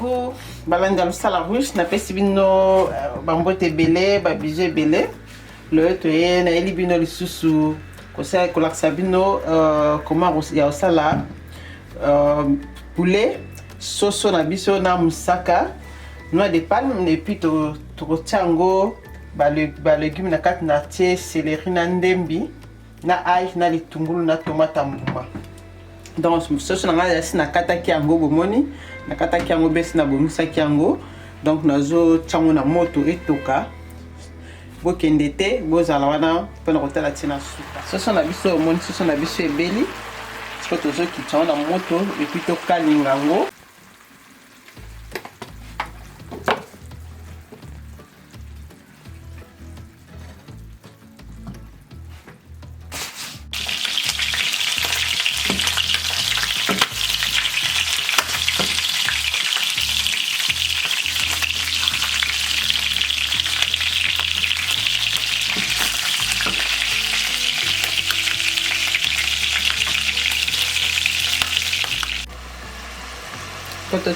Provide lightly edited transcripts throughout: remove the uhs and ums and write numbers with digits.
Coucou balandi ya Lusala Rouge, napesi bino euh, bambote ebele, babizu ebele. Loyo toye nayeli bino lisusu kosala kolakisa bino euh, comment ya kosala euh, poulet soso na biso na moussaka noix de palme et puis tokotia yango balegume na kati na tie céleri na ndembi na ail na litungulu na tomate ya mbuma. Donc soso na ngai asi nakataki yango, bomoni nakataki yango besi nabongisaki yango, donc nazotia yango na moto etoka. Bokende te, bozala wana mpona kotala ntina suka. Soso na biso, omoni soso na biso ebeli, sikoyo tozokitisa yango na moto epuis tokalinga yango.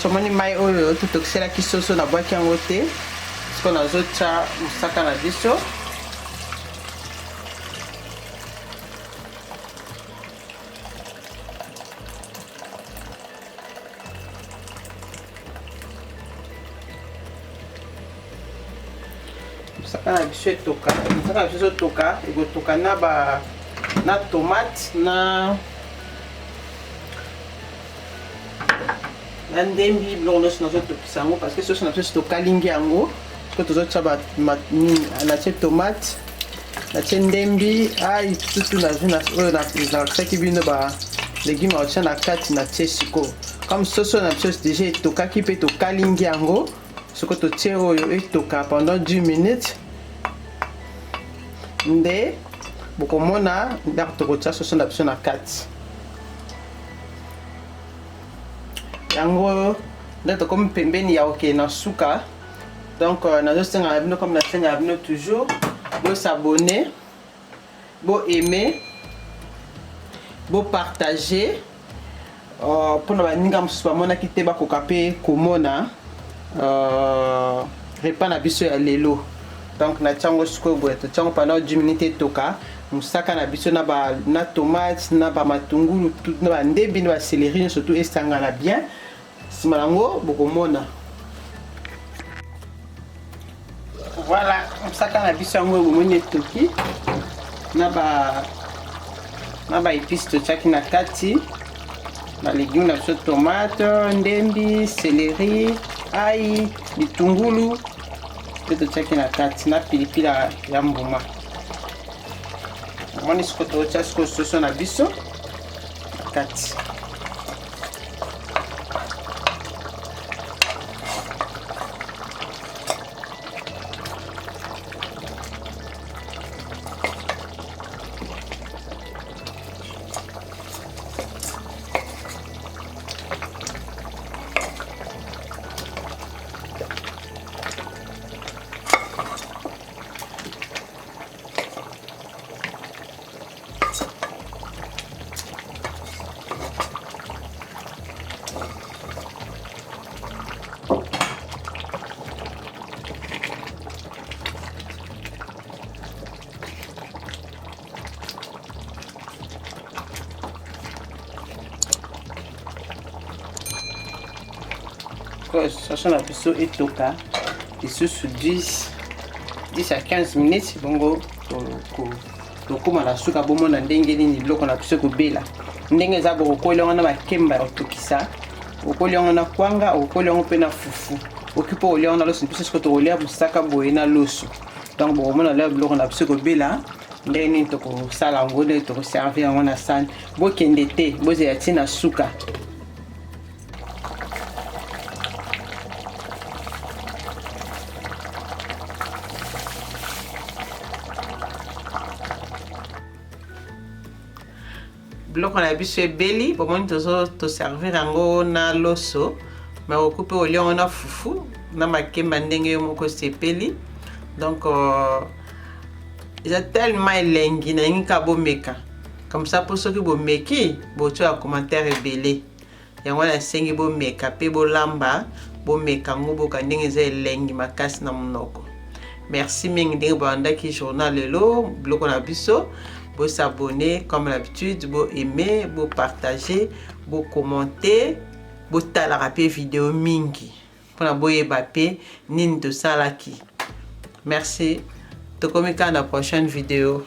Tomoni mai oyo totokiselaki soso, nabwaki yango te. Sikoyo nazotya mosaka na biso. Mosaka na biso etoka, mosaka na biso ezotoka, ekotoka na ba na tomate na na ndembi, biloko nyonso nazotokisa yango parce que soso na biso tokalingi yango. Sikoyo tozotia natie tomate, natie ndembi, ai tutu nazwi oyo nalakisaki bino ba legume akotia na kati, natie sikoyo. Comme soso na biso deja etokaki mpe tokalingi yango, sikoyo totie oyo etoka pendant 10 minutes nde bokomona ndako tokotia soso na biso na kati. Yango nde tokomi pembeni ya kokende na suka. Donc nazosenga na bino, comme nasenga na bino toujours, bosabonner, bo aimer, bo partager mpona baninga mosusu bamonaki te bakoka mpe komona repas na biso ya lelo. Donc natia yango sikoyo boye, totia yango pendant 10 minutes etoka mosaka na biso na ba na tomate na ba matungulu na ba ndembi na ba céleri nyonso tout esangana bien. Nsima yango bokomona voilà mosaka na biso yango bomoni etoki na ba na ba épices totiaki na kati, ba légumes na biso, tomate, ndembi, céleri, ail, litungulu mpe totiaki na kati na pilipili ya mbuma. Omoni sikoyo totia sikoyo soso na biso na kati. Soso na biso etoka lisusu 10 10 à 15 minutes, bongo tokóma na suka. Bomona ndenge nini biloko na biso ekobela, ndenge eza. Bokokoli yango na makemba ya kotokisa, okoli yango na kwanga, okokoli yango mpe na fufu, oki mpo kolia yango na loso. Biso sikoyo tokolia mosaka boye na loso. Donc bokomona lia biloko na biso ekobela ndenge nini, tokosala yango ndenge tokoservir yango na sani. Bokende te, bozela ntina suka. Biloko na biso ebeli, bomoni tozo toservir yango na loso, me okoki mpe kolia yango na fufu na makemba ndenge yo moko osepeli. Donc eza tellement elengi, nalingi kaka bomeka comme ça, mpo soki bomeki botia ya commentaire ebele. Yango wana esengi bomeka mpe bolamba. Bomeka yango, boyoka ndenge eza elengi makasi na monoko. Merci mingi ndenge bolandaki journal lelo, biloko na biso. Bos'abonner comme l'habitude, bo aimer, bopartager, bocommenter, botalaka mpe video mingi mpona boyeba mpe nini tosalaki. Merci, tokomi kaka na prochaine video.